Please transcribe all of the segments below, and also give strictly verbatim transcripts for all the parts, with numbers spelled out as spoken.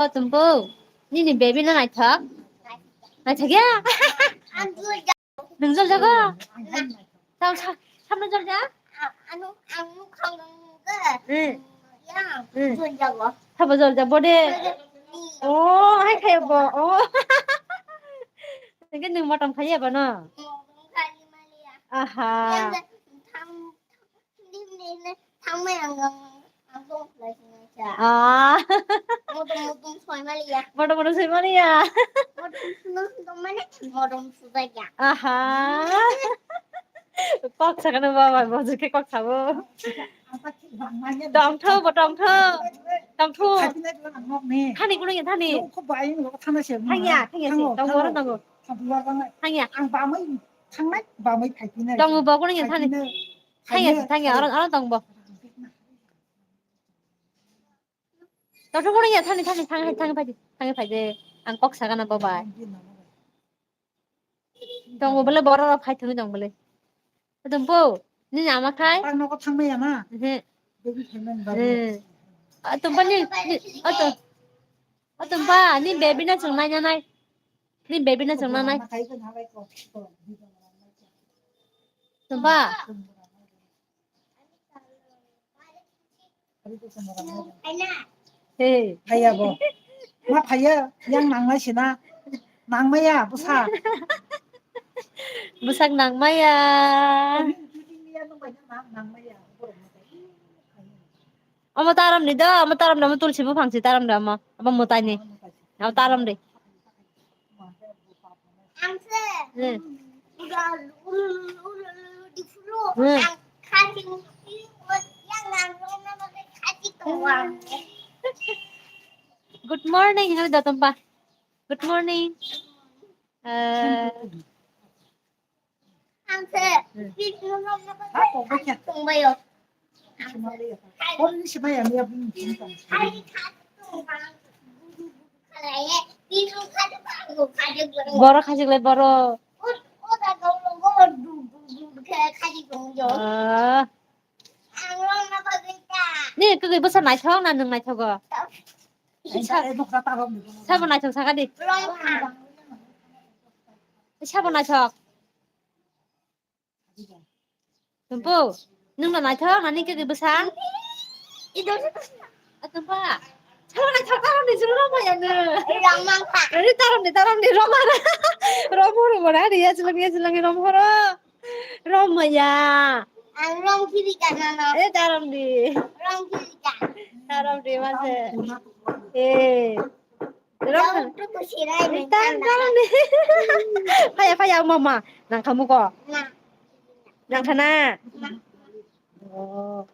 O Tumpu, nini baby no naithok? Naithok ya? Nung jol jago? Tao sa, samno jol ja? Hmm. Hmm. Sabo jol ja bode. Oh, hai khayo bo. Oh. Nungke nung motom khaye bo no? Aha. Thangmai ang, ang, ang tong khlai sini sa. Ah. Modom modom soi mali ya. Modom modom soi mali ya. Modom sunu sunu mane modom sudai ya. Aha. Kok sakano baba, bojor ke kok sabo. Tongtho, bo tongtho. Tongtho. Thani kuno ya thani. Thangya, thangya si. Tongbo oro tongbo. Thangya. Ang bamai thangnai, bamai phaipinai. Tongbo bo kuno ya thani. Thangya, thangya, oro, oro tongbo. Tongtho kuno ya thani, thani, thang, thang, thang, thang, thang. Ang kok sakana baba. Tongo bole borok rok phai thangwi tong bole. Tumpu, nini ama khai? Ang nogo thangmaya na. Ehe. Baby thangmani bagwi. Hmm. Ah, Tumpa ni, ni, oh, Tum-, oh, Tumpa, ni baby no chwng nai nai. Ni baby no chwng nai nai. Tumpa. Hey. Phaiya bo. Ma phaiya, yang nangnai sina. Nangmaya, bwsa. Bwsak nangmaya. Omo tarom ni do, omo tarom ni, omo tulsi buphang si tarom ni omo. Omo mwtai ni. Omo tarom ni. Ang se. Hmm. Udah, ulu, ulu, ulu, ulu, di flu. Hmm. Ang kasih, yang nang, yang nang, kasih tuang. Good morning, hello, Datompa. Good morning. Eh, Ang se. Hmm. Di flu, kasih tuang, bayo. Borok khajik lai borok. Ah. Ni kwgwi bwsa naithok na nwng naithogo? Sabo naithok saka di. Sabo naithok. Tumpu, nwng no naithok, nani khe bwsa? Tumpa. Sabo naithok, tarom ni jwng romaya no. Romang kha. Ari tarom ni, tarom ni romara. Romo, romo, ari ya jwng, ya jwng, romo ro. Romaya. Ang rom kiri ka na no. Eh, tarom ni. Rom kiri ka. Tarom ni mase. Eh. Rom. Rom tu kusirai ni. Tarom, tarom ni. Phaya, phaya, mama. Nang khamu ko. Na. Nang khana. Oh.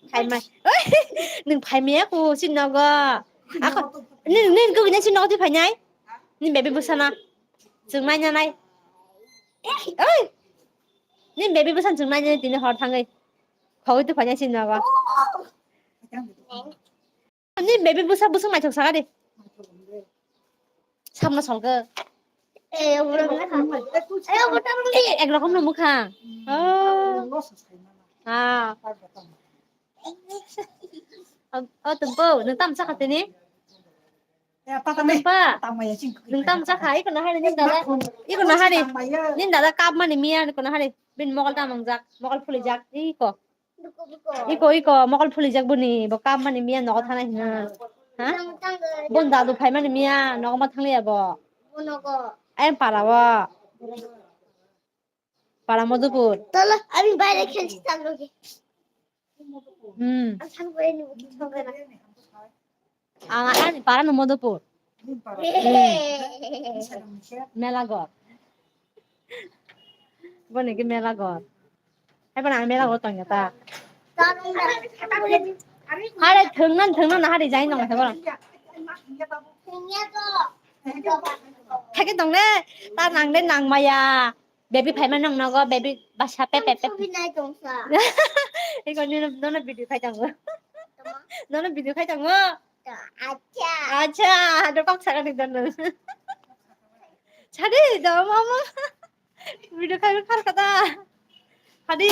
Phaimai. Oi, nwng phaimaya ko si nogo. Ako, nwng, nwng kugina si nogo di phainai. Ni baby bwsana. Chwng naina nai. Oi. Ni baby bwsana chwng naina nai tini hor thangwi. Khogwi tu phainai si nogo. Ni baby bwsa bwswk naithok saka de. Samna solkhe. Eh, ek rokom no mwkhang. Oh. Ah. Oh, Tumpu, nwng tam chakha tini? Tumpa. Nwng tam chakha, iko nahari, nin dada. Iko nahari. Nin dada kap mani miya, iko nahari. Bin mokol tam wngjak, mokol phulijak, iko. Iko, iko, mokol phulijak boni, bo kap mani miya nogo thangnai hino. Ha? Bon dadu phaimani miya nogo ma thangliya bo. Ayang para o. Para Madhupur. Tala, ami baire khelchi talo ki. Hmm. Ang thang bai ni buki thong na. Ang ani para no Madhupur. Mela gor. Boni ke mela gor. Hai bana mela gor tong ta. Hare thengnan thengnan hare jai nong hai bana. Thake tong le ta nang le nang maya. Baby phaima nang nogo, baby basa pe pe pe. Iko ni nono video khai tango. Nono video khai tango. Acha. Acha, hado kok saka ni dono. Sadi do mama. Video khai khar kata. Hadi.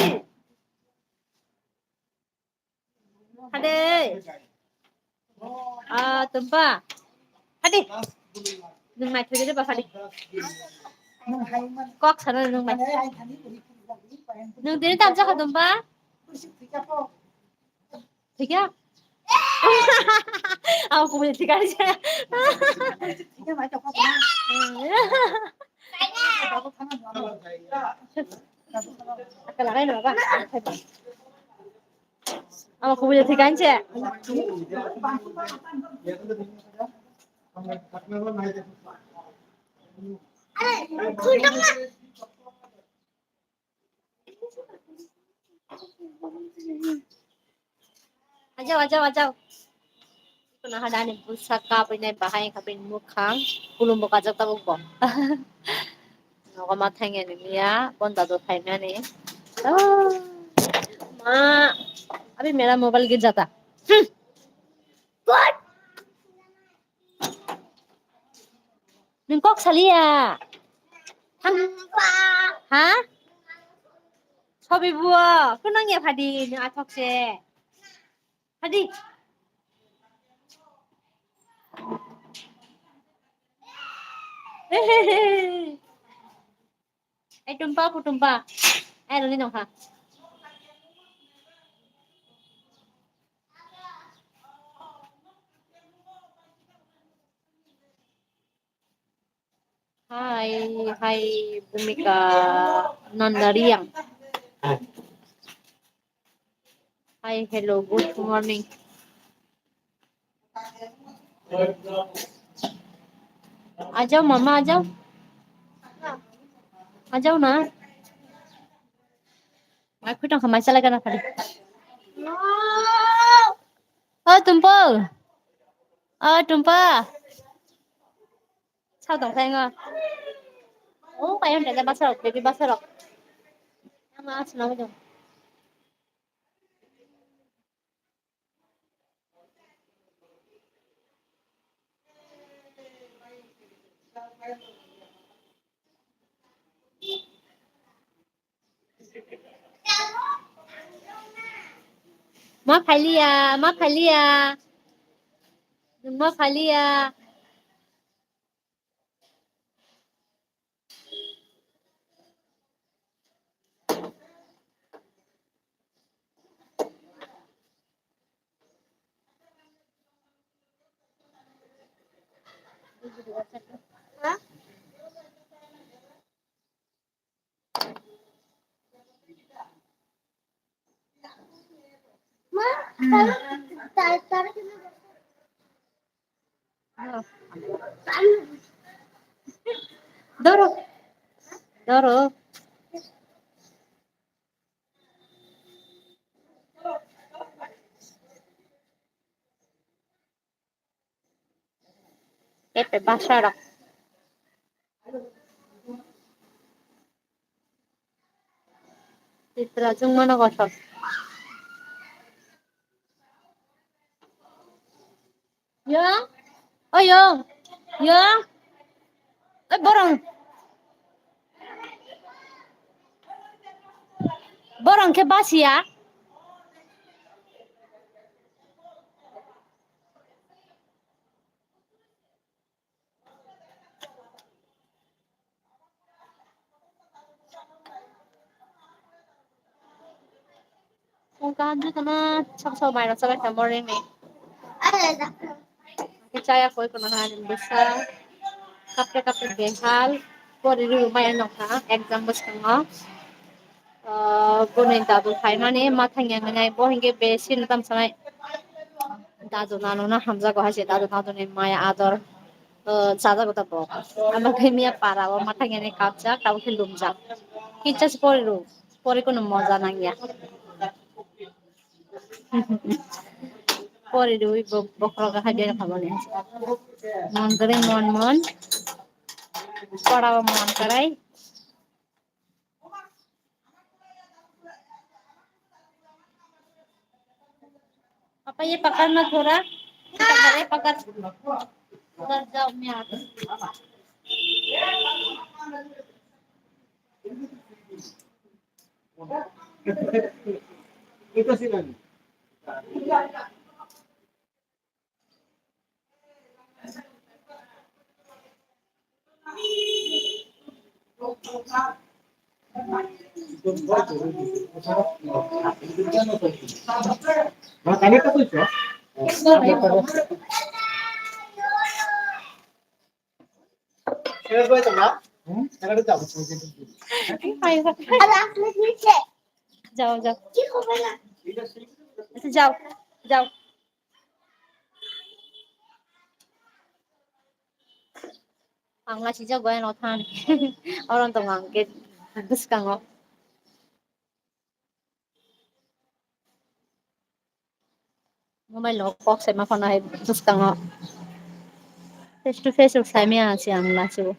Hade. Ah, tumpa. Hadi. Nung nai thudi ba hadi. Kok sana nung nai. Nung dini tam jaka tumpa. Thik ya? Aku punya thik aja. Kalau lain apa? Ama kubuja thik anche. Ajau, ajau, ajau. Kuna hadani busa kapinai bahai kapin mukhang kulumbo kajak tabuk bo. Nogo ma thangya ni miya bonda do thaimani. Ah, ma, abi mera mobile git jata. Hmm. What? Nung kok saliya? Thang. Ha? Sobi buo, kunang ya phadi, nung athok se. Phadi. Ai tumpa, ku tumpa. Ai roni nong ha. Hai, hai, Bhumika Nandariang. Hi, hello, good morning. Ajao, mama, ajao. Ajao na. Mai khutang khamai chala gana phadi. O tumpo. O tumpa. Sao tong thai ngo. O, kaya hwnda basarok, baby basarok. Ama asna mo. Ma phailiya, ma phailiya. Ma phailiya. Doro. Doro. Epe basarok. Tripura chwng mano kotor. Yo, o yo, yo, o borong, borong khe basiya. Phone kaham jotono sok sok mairok chabai kha morning ni. Khe chaya koi kono ha ni bwsa. Kapre kapre behal. Pori rw maya nokha exam bwskango. Ah, boni dadu phaimani ma thangya nai bo hinkhe be sini tamsanai. Dadu nanu no hamjago hai se dadu nadu ni maya ador. Oh, chajago ta bo. Amo khe miya para o ma thangya ni kapjak tabo khe lumjak. Kicha se pori rw. Pori kono moja nangya. Pori rw bo bokhorok hai bera khamani. Mon kare mon mon. Para o mon karai. पापा, ये पकड़ना थोड़ा, पकड़, पकड़। उधर जाओ, मैं आती हूँ। যাও, যাও। আচ্ছা, যাও, যাও। Ang lachijago, ano thani. Oro tongo ang gate bwskango. Mobile o kok saima phano hai bwskango. Face to face rok saimaya se ang lachibo.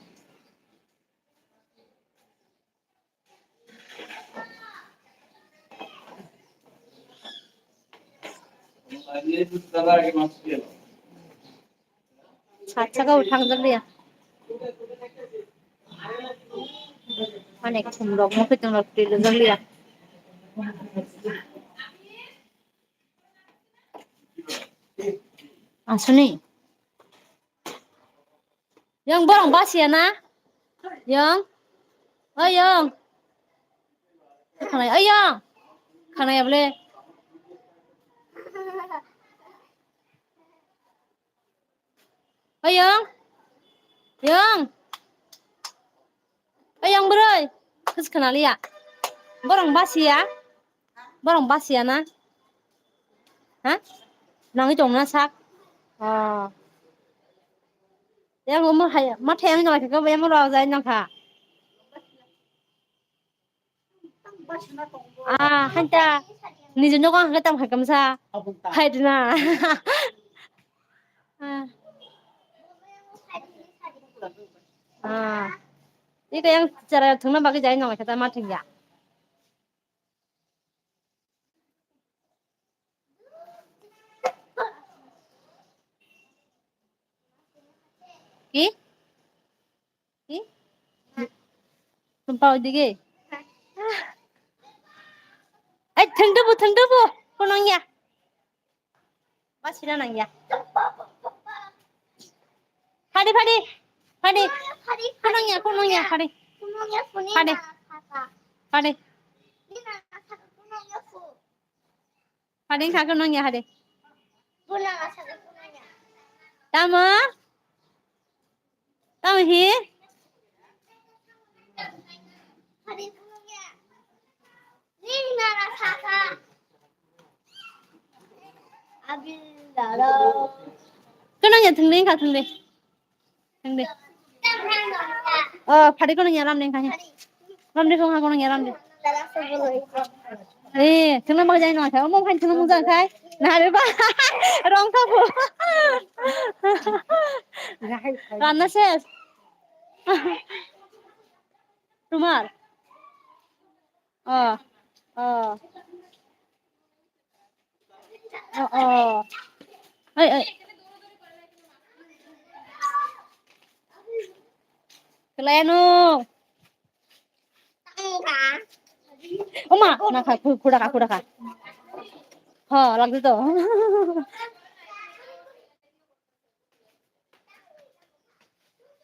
Sat saka o thang jak liya. Mane khum rok mo khitang rok twi jak liya. Asuni. Yang borong basiya na? Yang? Oi, yang. Khanai, oi, yang. Khanai able. Oi, yang. Yang. Oi, yang bwrwi. Khis khanaliya. Borong basiya. Borong basiya na? Ha? Nangwi tongna sak? Oh. Yang mo hai, ma thayang jong kha, yang mo rok jai nang kha. Ah, hanta. Niji nogo ang khe tam khai kamsa. Hai dina. Ah. Ah. Iko yang chara thungna bagwi jai nang kha ta ma thangya. Ki? Ki? Sumpah dige. Ai, thengdu bu, thengdu bu. Kunang ya. Basina nang ya. Phadi, phadi. Phadi. Phadi, phadi. Kunang ya, kunang ya, phadi. Kunang ya, kunang ya. Phadi. Phadi. Phadi kha kunang ya, phadi. Tamo? Tamo hi? Kunang ya thwngdi, wngkha thwngdi. Thwngdi. Oh, phadi kunang ya ramdi wngkha hi. Ramdi wngkha kunang ya ramdi. Eh, thwngna ma jai nang kha. Omo phan thwngna mung jang khai. Na re ba. Rong kha bo. Ranna ses. Tumar. Oh, oh. Oh, oh. Ai, ai. Kelai ano. Oma, na kha, khu-, khuda kha, khuda kha. Ho, lagdi to.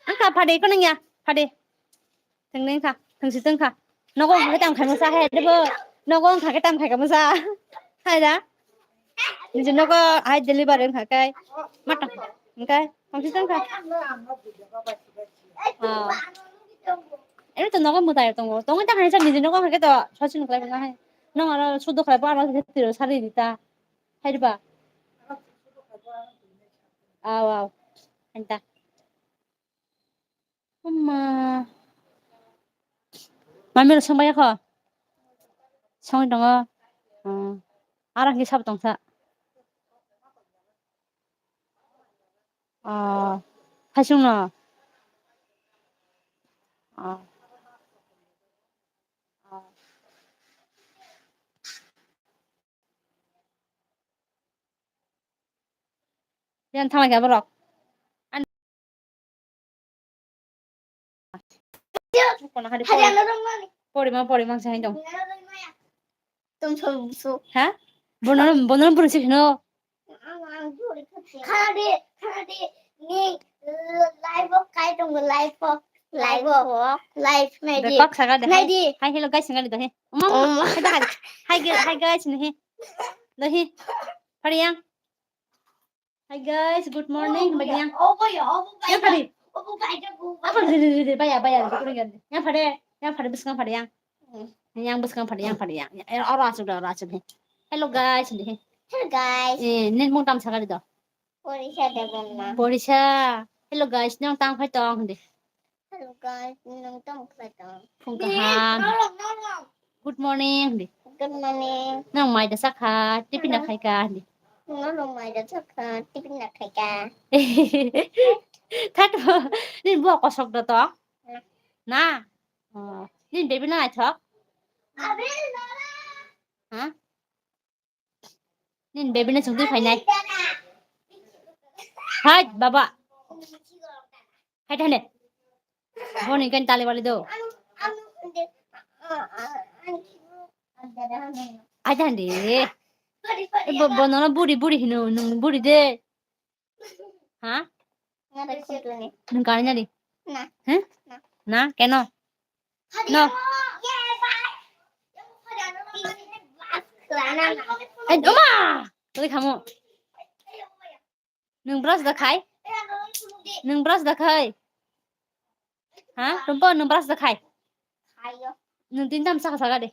Angkha phadi kunang ya, phadi. Thwngdi wngkha, thwngsi thwngkha. Nogo wngkha khe tam khaima sa hai debo. Nogo wngkha khe tam khaima sa. Hai da. Niji nogo hai delivery wngkha khe. Mata. Wngkha, thwngsi thwngkha. Ah. Eno to nogo mwtai tongo. Tongwi ta hai sa niji nogo wngkha khe to sosi nuklai mano hai. Nong aro sudo khlai bo aro tiro sari dita. Hai ba. Aw, aw. Anta. Amma. Mami rok songbai kho? Songwi tongo. Hmm. Aro khe sabo tongsa. Ah, thaisung no. Ah. Ah. Yang thang lagi borok. An-, kono hari pori. Pori ma, pori ma, sai dong. Tong so so. Ha? Bono, bono pori sih no. Khana de, khana de, ni live o kai tong live o. Live o. Live nai di. Kok saga de. Nai di. Hai, hello guys, ngai do he. Uma, uma. Hai, hai, hai, guys, ni he. Do he. Pariang. Hi guys, good morning. Badiang. Oh boy, oh boy. Yang pari. Oh boy, oh boy. Apa di di di baya baya di kurang di. Yang pari, yang pari beskang pari yang. Yang beskang pari yang pari yang. Oro asuk dah, oro asuk he. Hello guys, di he. Hello guys. Eh, nen mung tam sakali do. Porisa de bonna. Porisa. Hello guys, nang tang phai tong di. Hello guys, nang tong phai tong. Phung kaham. Good morning di. Good morning. Nang mai da sakha, tipi na khai ka di. Nang mai da sakha, tipi na khai ka. That ni bo kosok do to. Na. Oh, ni baby na thok. Ha? Nin baby na chungtwi phainai. Hai baba. Hai thane. Boni kan tali wali do. Hai thande. Bo, bo nono buri buri hino, nung buri de. Ha? Nung kani nari? Na. He? Na. Na, keno? No. Ai, oma! Tuli khamu. Nung brush da khai? Nung brush da khai? Ha? Rumpo, nung brush da khai? Nung tin tam saka saka de.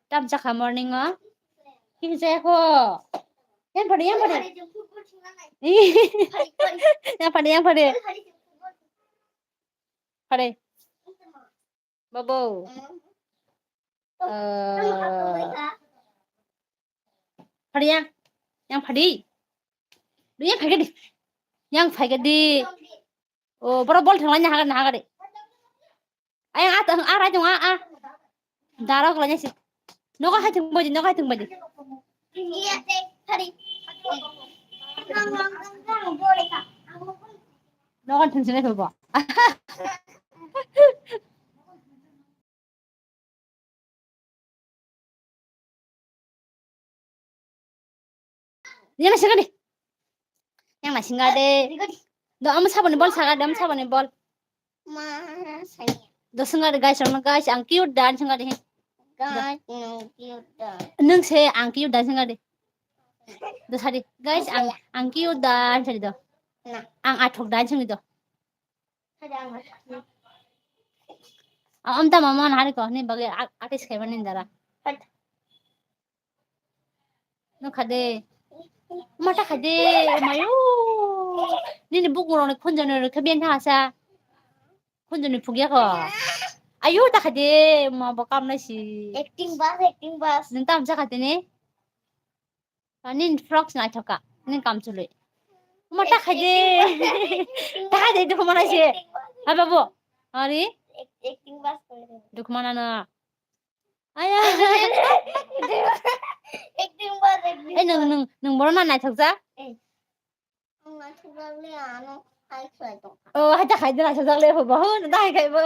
Tam chakha morning o. Kini chaya ko. Yang pade, yang pade. Yang pade, yang pade. Pade. Babo. Eh, pade yang. Yang pade. Yang pade di. Yang pade di. Oh, boro bol thangla nya haga na haga de. Ayang a, a, rai tong a, a. Dara ko lanya si. Nogo hai thung baji, nogo hai thung baji. Nogo thung sini ko. Yang na singa de. Yang na singa de. Do, amo saboni bol saga de, amo saboni bol. Ma, saya. Do singa de guys, ang guys, ang cute dan singa de. Guys, no cute dan. Nung se ang cute dan singa de. Do sadi guys, ang, ang cute dan sadi do. Na. Ang athok dan singa do. Am tamo mon hari ko ni bagi artist kaiba ni dara. No khade. Mata khade, mayo. Nini buk ngoroni khunjoni rikhe biyan thasa. Khunjoni phugya ko. Ayo ta khade, ma bo kam nai si. Acting bas, acting bas. Nung tam sa khade ni. Ani frogs naithoka, ani kamchului. Mo takhai de. Takhai de, dukhu mana se. Hai babu. Ari? Acting bas kore. Dukhu mana na. Aya. Acting bas, acting. Eh, nung, nung, nung boro na naithok ja? Eh. Ang naithok jak le ano hai khlai tong. Oh, hai takhai de naithok jak le, ho, bahu, nung takhai khai bo.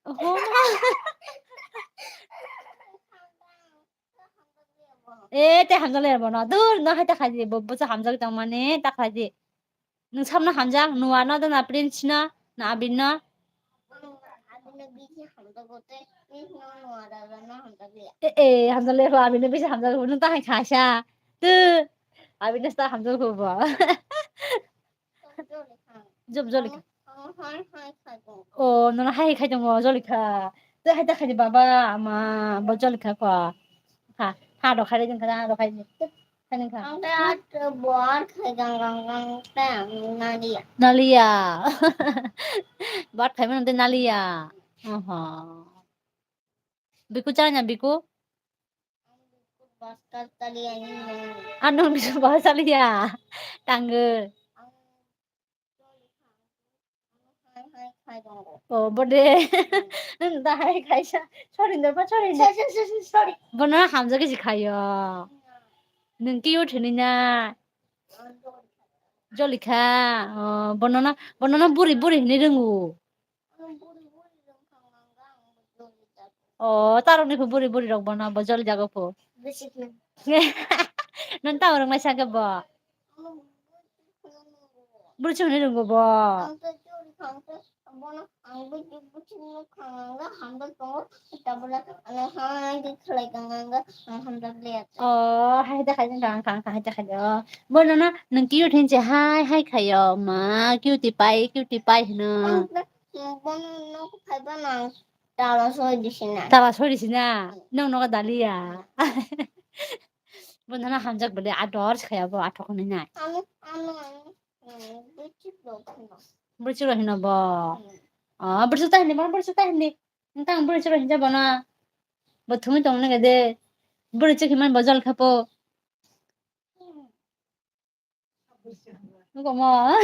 Oho. Eh, te hamjak le bono. Dur, no hai ta khaidi, bo, bo cha hamjak tong mani, ta khaidi. Nung samno hamjak, nuwa no, na prince no, na abin no. Eh, eh, hamjak le bo, abin no bisi hamjak bo, nung ta hai khaisa. Tu, abin no ta hamjak bo. Job jolika. Oh, nono hai khai tongo, jolika. Te hai ta khai baba, ama, bo jolika ko. Ha, ha, do khai jeng kha, do khai. Khai jeng kha. Ang te at bor khai gang gang gang te ang naliya. Naliya. Bor khai mano te naliya. Oho. Biku chana biku? Basta taliya ni. Ano biku basta taliya. Tanggo. Hai, hai, hai, hai, hai. Oh, bode. Nung da hai kaisa. Sorry, da ba, sorry, da. Sorry, sorry, sorry, sorry. Bono hamjak si khayo. Nung ki uthini na. Jolika. Oh, bono na, bono na buri, buri hini rungu. Oh, tarok ni phu buri, buri rok bono bo joli jago phu. Nung ta orang mai sake bo. Bwrwi chwng hinwi rwngbo bo. Ang to churi thangkhe, bono ang bwtwi bwtwi nuk thangkhe hamjak tongo, tabula ano hai khe khlai tongkhe ang hamjakle. Oh, hai da khai jang kang kang hai da khai oh. Bono no nwng cute hinse hai hai khaio ma, cutie pie, cutie pie hino. Ang to bono nok phaiba nang tala soi disina. Tala soi disina. Nong nogo daliya. Bono no hamjak bwle ador se khaiya bo athok hinwi nai. Ano ano ano. Bwrwi chwk rok hino. Bwrwi chwk rok hino bo. Hmm. Ah, bwrwi chwk ta hini, bono bwrwi chwk ta hini. Nwng tang bwrwi chwk rok hinja bono. Bo thumui tong nang de. Bwrwi chwk hinmani bo jol kha po. Hmm. Nugo mo.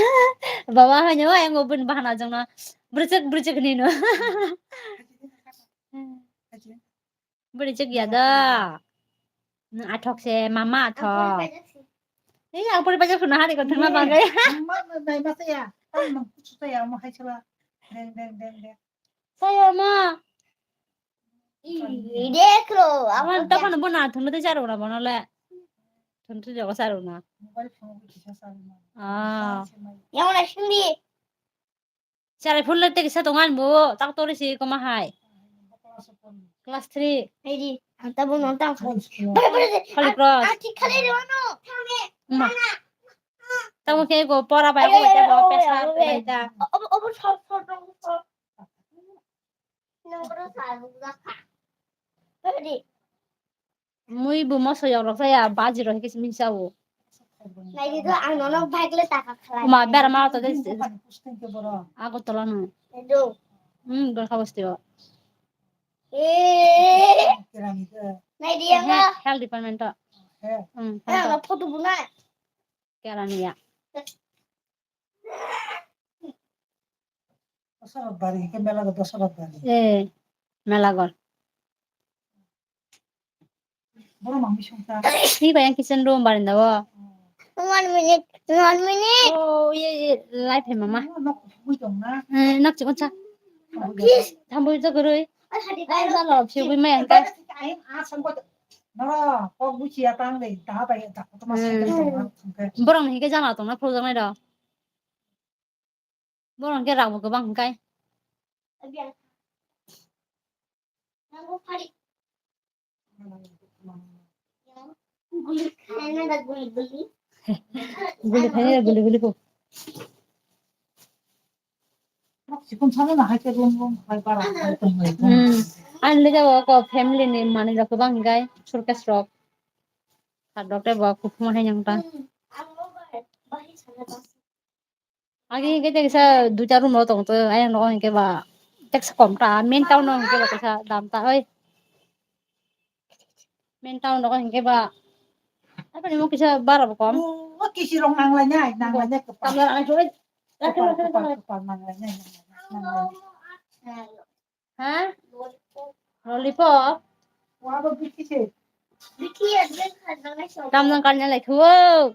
Baba hai no, ayang bo bwrwi bahana jong no. Bwrwi chwk, bwrwi chwk hini no. Bwrwi chwk ya da. Nwng athok se, mama athok. Ei, ang pori paijak phano hari ko thangma bagwi. Ma, ma, ma, ma, saya. Ang nang kuchu saya, mo hai chala. Deng, deng, deng, deng. Saya ma. Ih, dekh lo, apa tokon dia? Bono thumui tei charwna bono le. Thumui tei jogo charwna. Mobile phone bo kisa charwna. Ah. Yang mana sini? Cherai phul le tei kisa tongo ani bo, tak tori si koma hai. Class three. Hei di, ang tabuk nong tang. Holy Cross. Holy Cross. Ati khale re wano. Ma. Tamo khe go pora bai go ta bo pesa bai ta. Obo, obo, sor, sor, sor, sor. Nong boro sa ruk jakha. Hei di. Mui bo moso yok rok saya baji rok hikhe simi sao. Naidi do ang nono bike le taka khlai. Kuma bera ma to des. Agartala no. Edo. Hmm, Gorkha bosti o. Eh. Naidi ang. Health department to. Hmm. Ang photo bunai. Kerani ya. Dosarok bari, hingke mela go dosarok bari. Eh, mela gor. Borok mangmi songsa. Ni bai ang kitchen room barinda o. One minute, one minute. Oh, ye, ye, life hai mama. Oh, nok bui tong na. Eh, nok chikon sa. Please. Thambui to gurui. Ai, hadi. Ai, jalo, phiyogwi mai ang ta. Ai, ah, songko. Noro, kok bui chiya tang dei, ta bai, ta koto mas. Hmm. Borok ni hingke jala tong na phuru jang nai do. Borok hwnkhe rang bo kwbang hwnkhe. Guli khaina da guli guli. Guli khaina da guli guli ko. Sikon sana na hai ke rom rom hai bara hai tong hai. Hmm. Ani le jabo ko family ni manwi rok kwbang hwnkhe, suitcase rok. Sak rok tei bo kuphuma hai nang ta. Hmm. Ang bo bai, bai sana ta. Agi hingke teksa duita room o tong to, ayang nogo hingke ba teksa kom ta, main town o hingke ba teksa dam ta oi. Main town nogo hingke ba, apa ni mo kisa bara bo kom. O kisi rong nang lai nai, nang lai nai kepal. Kamla ai to, oi. Kepal, kepal, kepal nang lai nai, nang lai nai. Ha? Lollipop? Tamjang karna lai thuo.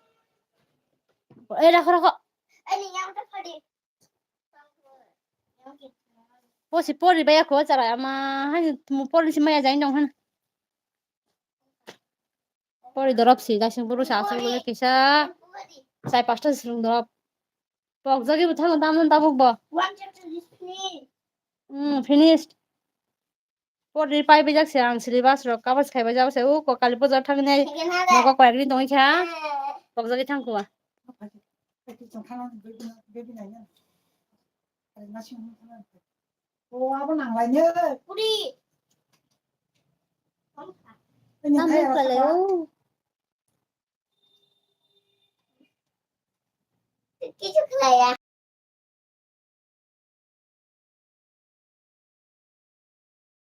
Eh, rakho, rakho. Posi pori baya kho chara ama hani tumu pori si maya jai nong han. Pori dorop si gasing buru sa asuk bole kisa. Sai pasta si sung dorop. Pokjagwi bo thango tamon tabuk bo. One chapter is finished. Hmm, finished. Pori pai bijak se ang syllabus rok cover khai bijak se u ko kali puja thang nai. Second hand. Nogo koyek din tongwi kha. Eh. Pokjagwi thang kho. O abo nang lai ne. Puri. Tamni kale o. Kichu khlaiya.